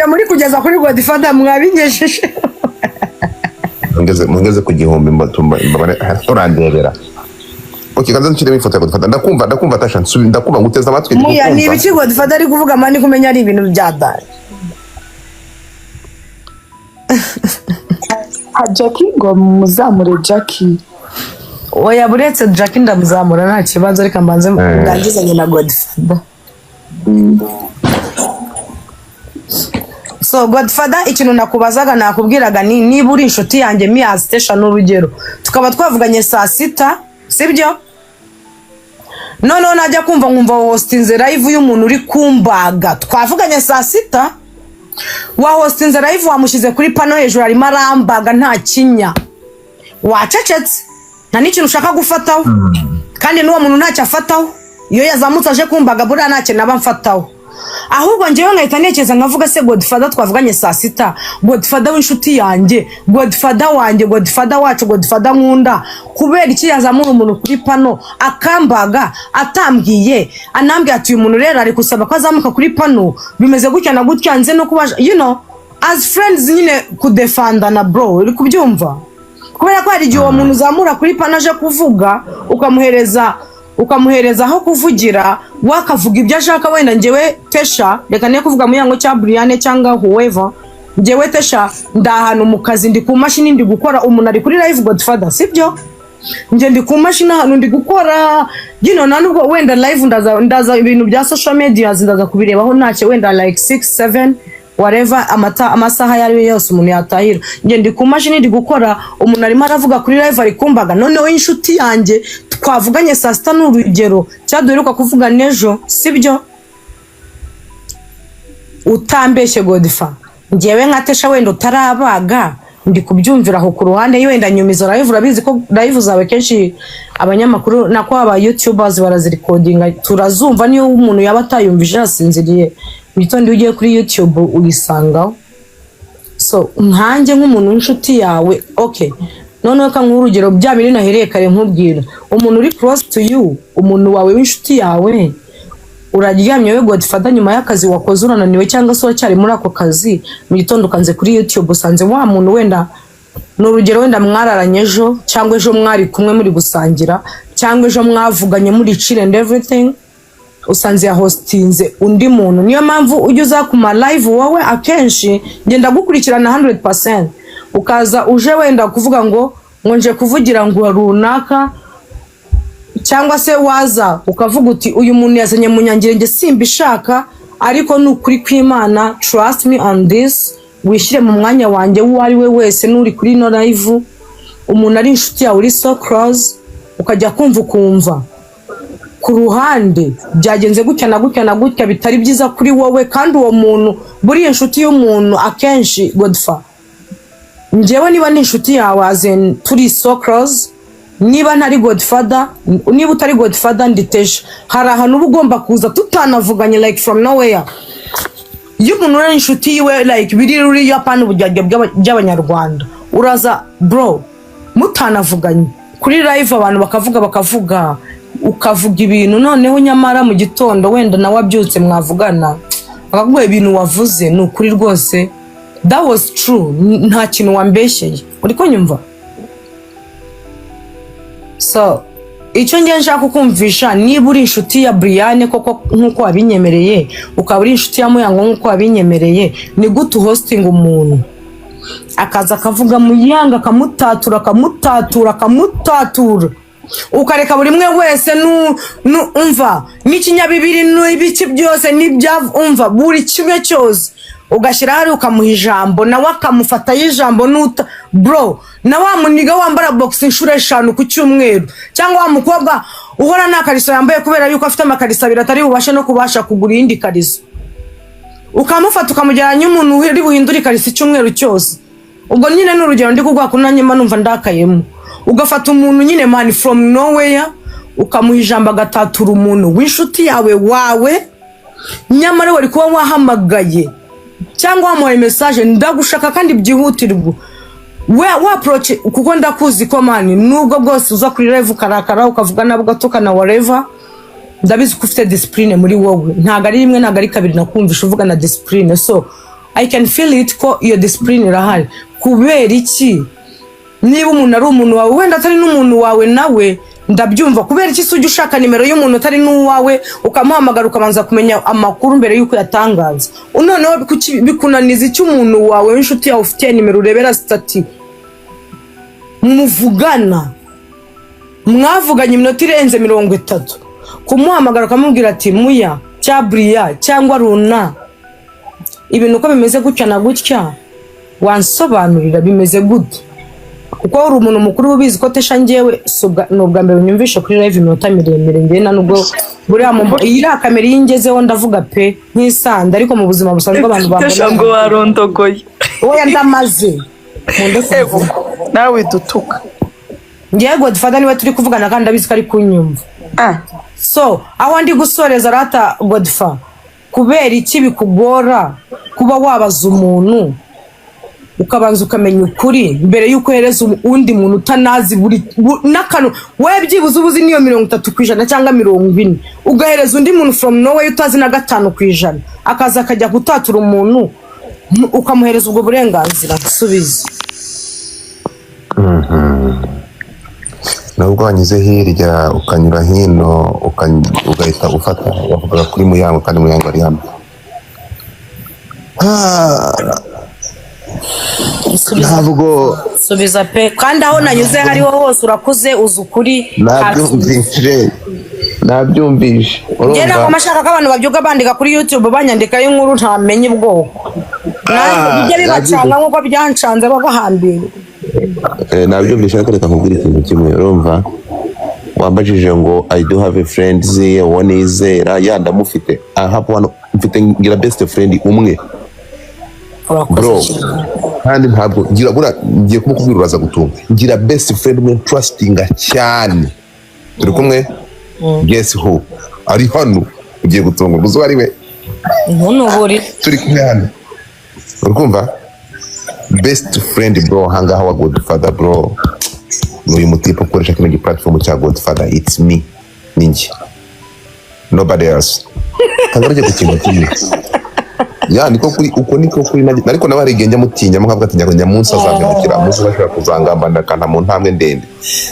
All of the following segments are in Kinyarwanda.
muri kugeza kuri Godfather mwabingejeje. Mungeze ku 1000 mbabane urandebera. Okay, kaza nshyiremo ifoto ya Godfather. Ndakumva, ndakumva Tasha, ndakumva, nguteze amatwi, ndi Muya, ni kukumva. ibiki Godfather ari kuvuga man? Kumenya ari ibintu bya dani. Ha, Jackie, ngo muzamure Jackie. Oya, buretse Jackie, ndamuzamura nta kibazo, reka mbanze ndangizanye na Godfather. So Godfather, ikintu nakubazaga, nakubwiraga ni niba uri inshuti yanjye miyazi station, urugero tukaba twavuganye saa 6, sibyo? Noneho najya kumva nkumva hostinze live y'umuntu uri kumbaga. Twavuganye saa 6, wahostinze live, wamushyize kuri panel hejuru, arimo arambaga, nta kinya, wacecetse, nta n'ikintu ushaka gufataho, kandi n'uwo muntu ntacyo afataho. Iyo yazamutse aje kumbaga, buriya ntacyo naba mfataho. Ahubwo njyewe nkahita ntekereza nkavuga: se Godfather twavuganye saa 6, Godfather w'inshuti yanjye, Godfather wanjye, Godfather wacu, Godfather nkunda, kubera iki yazamura umuntu kuri panel akambaga atambwiye, anambwiye ati: "Uyu muntu rero ari gusaba ko azamuka kuri panel, bimeze gutya na gutya," nze no kuba as friends nyine kudefandana, bro, uri kubyumva? Kubera ko hari igihe uwo muntu uzamura kuri panel aje kuvuga, ukamuhereza aho kuvugira, wakavuga ibyo ashaka. Wenda njyewe Tesha, reka niyo kuvuga Muyango cyangwa Brianne cyangwa whoever, njyewe Tesha ndi ahantu mu kazi, ndi ku mashini ndi gukora, umuntu ari kuri live, Godfather, sibyo? Njye ndi ku mashini ahantu ndi gukora, nta nubwo wenda live ndaza ibintu bya social media ndaza kubirebaho ntacyo, wenda like 6, 7, whatever, amata amasaha ayo ari yo yose umuntu yatahira. Njye ndi ku mashini ndi gukora, umuntu arimo aravuga kuri live, ari kumbaga. Noneho inshuti yanjye twavuganye saa 6, ni urugero, cyangwa duheruka kuvuga n'ejo, sibyo? Utambeshye Godfa, njyewe nka Tesha wenda utarabaga, ndi kubyumvira aho ku ruhande, wenda nyuma izo live, urabizi ko live zawe kenshi abanyamakuru, nako aba youtubers, barazirikodinga, turazumva. Niyo umuntu yaba atayumvise yasinziriye, mu gitondo iyo ugiye kuri YouTube uyisangaho. So nkanjye nk'umuntu w'inshuti yawe, okay, noneho ka nk'urugero bya bindi nahereye kare nkubwira, umuntu uri close to you, umuntu wawe w'inshuti yawe, uraryamye we Godfather, nyuma y'akazi wakoze urananiwe cyangwa se uracyari muri ako kazi, mu gitondo ukanze kuri YouTube usanze wa muntu, wenda ni urugero, wenda mwararanye ejo, cyangwa ejo mwari kumwe muri gusangira, cyangwa ejo mwavuganye muri chill and everything, usanze yahostinze undi muntu. Niyo mpamvu ujya uza ku ma live wowe akenshi ngenda gukurikirana 100%, ukaza uje wenda kuvuga ngo nje kuvugira ngo runaka, cyangwa se waza ukavuga uti: "Uyu muntu yazanye munyangire, simbishaka." Ariko ni ukuri kw'Imana, trust me on this, wishyire mu mwanya wanjye, uwo ari we wese n'uri kuri ino live, umuntu ari inshuti yawe, uri so close, ukajya kumva ukumva ku ruhande byagenze gutya na gutya na gutya, bitari byiza kuri wowe. Kandi uwo muntu buriya inshuti y'umuntu akenshi, Godfa, njyewe niba ni inshuti yawe, as in turi so close, niba ntari Godfather, niba utari Godfather, nditesha, hari ahantu uba ugomba kuza tutanavuganye, like from nowhere. Iyo umuntu uri inshuti yiwe, like biri ruriya apana uburyarya by'Abanyarwanda, uraza bro mutanavuganye kuri live, abantu bakavuga bakavuga, ukavuga ibintu, noneho nyamara mu gitondo wenda nawe abyutse mwavugana, akaguha ibintu wavuze ni ukuri rwose, that was true, nta kintu wambeshyeye. Uri kunyumva? So icyo ngiye nshaka kukumvisha, niba uri inshuti ya Brian koko nk'uko wabinyemereye, ukaba uri inshuti ya Muyango nk'uko wabinyemereye, ni gute uhostinga umuntu akaza akavuga Muyanga, akamutatura, akamutatura, akamutatura, ukareka buri umwe wese umva n'ikinyabibiri n'ibiki byose n'ibya, umva buri kimwe cyose ugashyira hariya, ukamuha ijambo, nawe akamufataho ijambo, nuta bro na wa muniga wambara box inshuro 5 ku cyumweru, cyangwa wa mukobwa uhora nta kariso yambaye kubera yuko afite amakariso abiri atari bubashe no kubasha kugura iyindi kariso, ukamufata ukamujyana nk'umuntu uri buhindure ikariso icyumweru cyose. Ubwo nyine ni urugero ndi kuguha, kuri nanjye mba numva ndakayemo. Ugafata umuntu nyine man from nowhere, ukamuha ijambo, agatatura umuntu w'inshuti yawe wawe, nyamara wari kuba wahamagaye cyangwa wamuhaye message: "Ndagushaka kandi byihutirwa." We wa approach, kuko ndakuzi ko man, nubwo bwose uza kuri live ukarakara, ukavuga nabwo ugatukana, whatever, ndabizi ko ufite discipline muri wowe. Ntabwo ari rimwe, ntabwo ari kabiri nakumvisha uvuga na discipline. So I can feel it ko iyo discipline irahari. Kubera iki? Niba umuntu ari umuntu wawe, wenda atari n'umuntu wawe nawe ndabyumva, kubera iki se ujya ushaka nimero y'umuntu utari n'uwawe, ukamuhamagara, ukabanza kumenya amakuru mbere y'uko uyatangaza? Noneho kuki bikunaniza icyo umuntu wawe w'inshuti yawe ufitiye nimero, urebera status, muvugana, mwavuganye iminota irenze 30, kumuhamagara ukamubwira ati: "Muya cya buriya cyangwa runa, ibintu uko bimeze gutya na gutya, wansobanurira bimeze gute?" Kuko uri umuntu mukuru, ubizi ko Tesha njyewe ni ubwa mbere unyumvishe kuri live iminota miremire. Njyewe na nubwo buriya iyi iriya kamera iyo ingezeho ndavuga pe nk'isanda, ariko mu buzima busanzwe abantu Tesha ngo bambona warondogoye. Oya, ndamaze. Nkunde Ego. kuvuga. Nawe dutuka. Njyewe Godfather niwe turi kuvugana kandi ndabizi ko ari kunyumva. Ah. So aho ndi gusoreza, rata Godfa, kubera iki bikugora kuba wabaza umuntu, ukabanza ukamenya ukuri mbere y'uko uhereza undi muntu utanazi buri n'akantu? Wowe byibuze uba uzi n'iyo 30% cyangwa 40, ugahereza undi muntu from nowhere utazi na 5%, akaza akajya gutatura umuntu, ukamuhereza ubwo burenganzira? Subiza. Nubwo wanyuze hirya ukanyura hino, ugahita ufata wavugaga kuri Muyango, kandi Muyango ari hano. Ah, Subiza. Ntabwo Subiza pe, kandi aho nanyuze hariho hose urakuze, uzi ukuri. Nabyumvise, nabyumvise. Njye ntabwo Urumva? mashaka ko abantu babyuka bandika kuri YouTube, banyandikaho inkuru ntamenye ubwoko. Nanjye bijya bibacanga nk'uko byancanze bagahambira. Nabyumvise, ariko reka nkubwire ikintu kimwe. Urumva, wambajije ngo I do have a friend uwo nizera. Ya, ndamufite. I have one, mfite, ngira best friend umwe, bro. Urakoze cyane. Kandi ntabwo ngira, bura ngiye kumukubwira uraza gutunga. Ngira best friend umwe trustinga cyane, turi kumwe. Guess who? Ari hano, ugiye gutunga uzi uwo ari we. Ntunubure. Turi kumwe hano, uri kumva? Best friend, bro, hangaha wa Godfather, bro, ni uyu mutipe ukoresha kino giplatform cya Godfather. It's me, ni njye, nobody else. Kagaruke ku kintu kimwe. Ya, niko kuri, uko niko kuri nanjye, ariko nawe hari igihe njya mutinya, nkavuga ati nyamunsi azambimukira, umunsi bashobora kuzangambana akanta mu ntambwe ndende.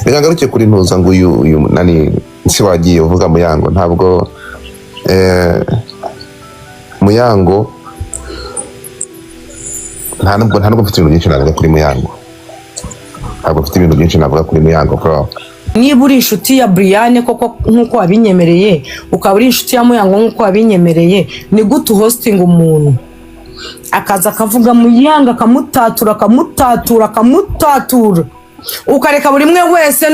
Reka ngaruke kuri ntuza ngo uyu nani si wagiye uvuga Muyango. Ntabwo Muyango, nta nubwo mfite ibintu byinshi navuga kuri Muyango. Ntabwo mfite ibintu byinshi navuga kuri Muyango, bro. Niba uri inshuti ya Brian koko nk'uko wabinyemereye, ukaba uri inshuti ya Muyango nk'uko wabinyemereye, ni gute uhostinga umuntu akaza akavuga Muyango, akamutatura, akamutatura, akamutatura, ukareka buri umwe wese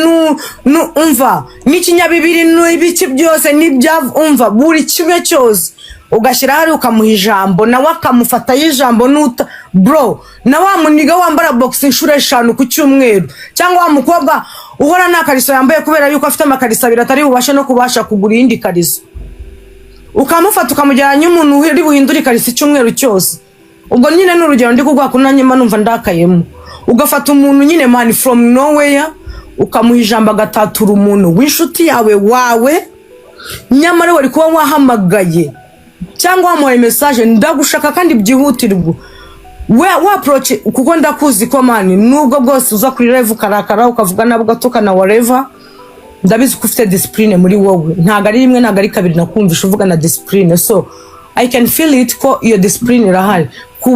umva n'ikinyabibiri n'ibiki byose n'ibya, umva, buri kimwe cyose ugashyira hariya, ukamuha ijambo, nawe akamufataho ijambo nuta bro na wa muniga wambara box inshuro 5 ku cyumweru, cyangwa wa mukobwa uhora nta kariso yambaye kubera yuko afite amakariso abiri atari bubashe no kubasha kugura iyindi kariso, ukamufata ukamujyana nk'umuntu uri buhindure ikariso icyumweru cyose? Ubwo nyine ni urugero ndi kuguha kuri nanjye mba numva ndakayemo. Ugafata umuntu nyine, man, from nowhere, ukamuha ijambo agatatura umuntu w'inshuti yawe wawe, nyamara wari kuba wahamagaye cyangwa wamuhaye message: "Ndagushaka kandi byihutirwa." We wa approach, kuko ndakuzi ko, man, nubwo bwose uza kuri live ukarakara, ukavuga nabi, ugatukana, whatever, ndabizi ko ufite discipline muri wowe. Ntabwo ari rimwe, ntabwo ari kabiri nakumvisha uvuga na discipline. So I can feel it ko iyo discipline irahari.